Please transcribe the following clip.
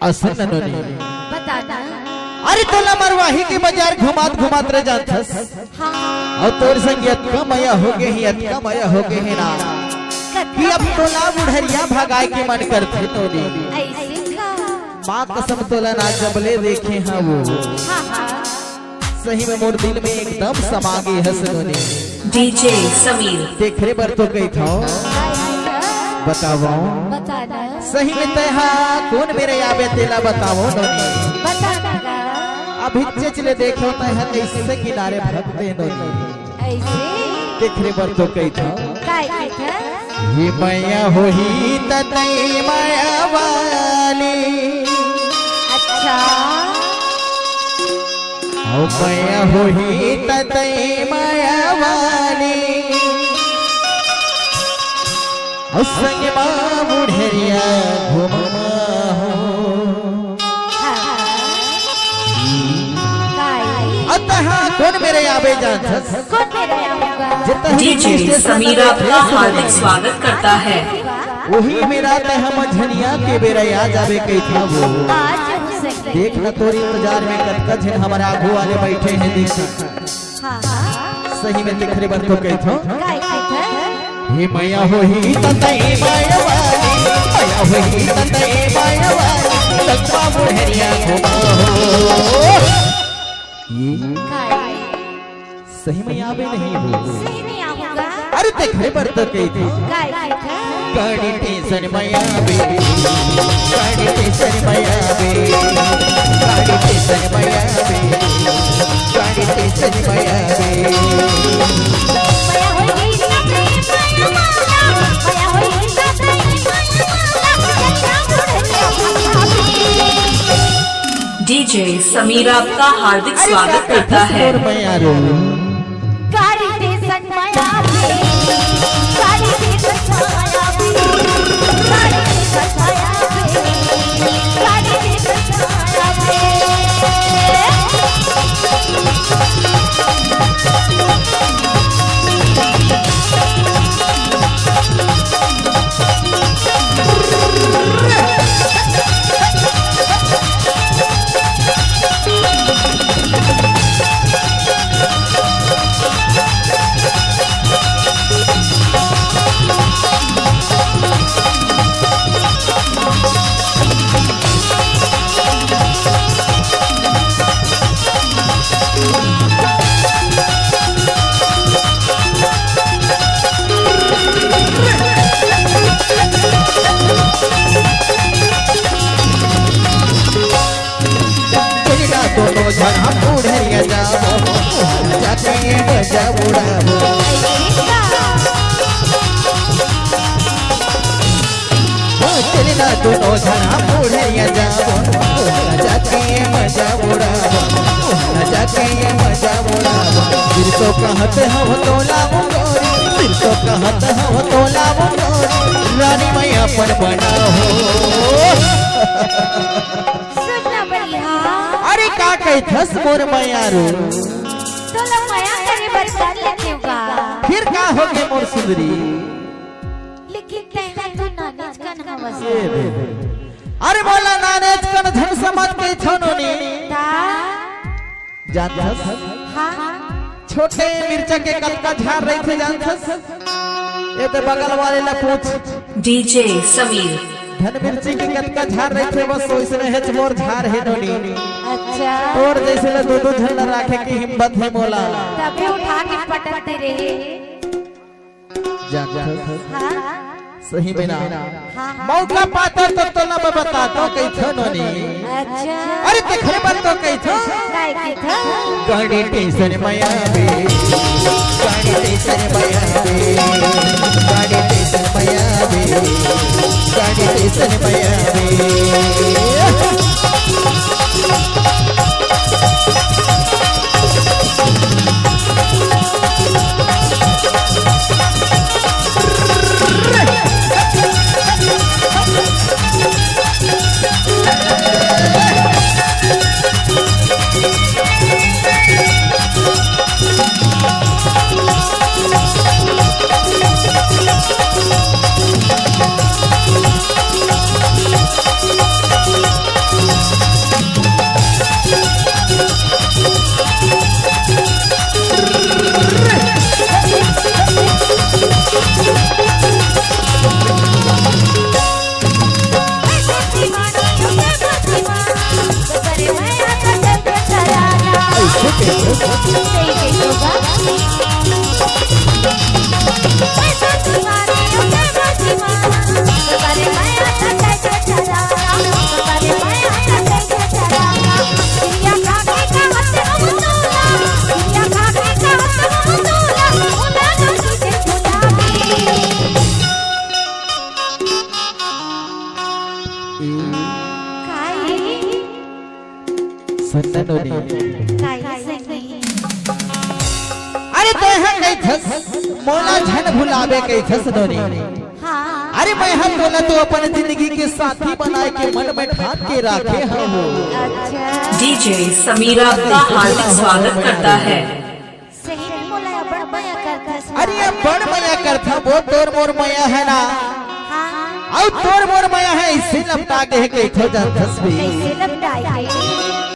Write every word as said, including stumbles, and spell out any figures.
असन नोनी। बता ना। अरे तोला मरवाही के बाजार घुमात घुमात रह जानथस। हाँ। अउ तोर संग अतका मया हो गे हे, अतका मया हो गे हे ना। कतका कि अब मया। तोला बुढ़रिया भगाए के मन करथे नोनी। अइसे का? माँ कसम तोला ना जबले देखे हँव वो। हाँ, हाँ। सही में मोर दिल में एकदम समा गे हस नोनी। डीजे समीर। तेखरे बर तो कहिथँव। बतावँव। बता ना। सही में तैं हा कोन मेरे आबे तेला बतावँव नोनी। बता ना गा। अभी चेच ले देखो तैं हा कइसे किनारे भगथे नोनी। अइसे? तेखरे बर तो कहिथँव। काय कहिथँव? ये मया होही त तैं मया वाली। अच्छा। अउ मया होही त तैं मया वाली। अउ संग मा बुढ़रिया घुमवा हो। हाँ। काय? अतः कोन मेरे आबे जानथस? कोन मेरे आबे गा? जितना भी डीजे पुलिस स्टेशन समीर में आपका देख हार्दिक स्वागत करता है। वही मेरा तैं हा मझनिया के बेरा आ जाबे कहिथँव वो। आज हो सके। देख न तोर इंतजार में कतका झन हमर आगू वाले बइठे हे, देख। हाँ, हाँ। सही में तेखरे बर तो कहिथँव। काय कहिथँव? हे मया होही त तैं मया वाली, मया होही त तैं मया वाली, संग मा बुढ़रिया घुमवा हो। ये काय? सही में आबे नहीं हो। सही में आबे गा। अरे तेखरे बर तो कहिथँव। काय कहिथँव? गाड़ी स्टेशन में आबे, गाड़ी स्टेशन में आबे, गाड़ी स्टेशन में आबे, गाड़ी स्टेशन में आबे। डीजे समीर आपका हार्दिक स्वागत करता है। अरे का कहिथस मोर मया रो। गाड़ी स्टेशन में आबे, गाड़ी स्टेशन में आबे, गाड़ी स्टेशन में आबे, गाड़ी स्टेशन में आबे। चलना दोनों झन हम बुढ़रिया जाबो, जाके मजा उड़ाबो। हो चलना दोनों झन हम बुढ़रिया जाबो, जाके मजा उड़ाबो, जाके मजा उड़ाबो। फिर तो कहत हँव तोला मुंगोरी, फिर तो कहत हँव तोला मुंगोरी, रानी मैं अपन बनाहूँ। सुन ना भैया। अरे का कहिथस मोर मया रो? तोला मया करे बर कर लेथँव गा। फिर का होगे मोर सुंदरी? लेकिन तैं हा तो नानेच कन हवस। ये दे। अरे मोला नानेच कन झन समझ के छनोनी। ता? जानथस? हाँ। छोटे मिर्चा के कतका झार रहिथे जानथस? ये तो बगल वाले ला पूछ। डीजे समीर। धन मिर्ची के कतका झार रहिथे, बस वइसने हेच मोर झार हे नोनी। अच्छा। तोर जइसे ला दू दू झन ला राखे के हिम्मत हे मोला। तभे उठा के पटक दे रहे। जानथस? हाँ। सही में ना। हाँ, हाँ। मौका पाथँव तो तोला मैं बताथँव कहिथँव नोनी। अच्छा। अरे तेखरे बर तो कहिथँव। काय कहिथँव? गाड़ी स्टेशन में आबे, गाड़ी स्टेशन में आबे, गाड़ी स्टेशन में आबे, गाड़ी स्टेशन में आबे। नोनी। काई संगी? अरे तैं ह कहिथस मोला झन भुलाबे कहिथस नोनी। हाँ। अरे मैं ह तोला तो अपन जिंदगी के साथी बनाए के मन में ठान के राखे हवं। अच्छा। डीजे समीर आपका हार्दिक स्वागत करता है। सही में मोला बड़ मया करथस। अरे अब बड़ मया करथंव, वो तोर मोर मया हे ना। हाँ। अउ तोर मोर मया हे, अइसे लपटा के हे कहिथंव जानथस भी। कइसे लपटाए हे?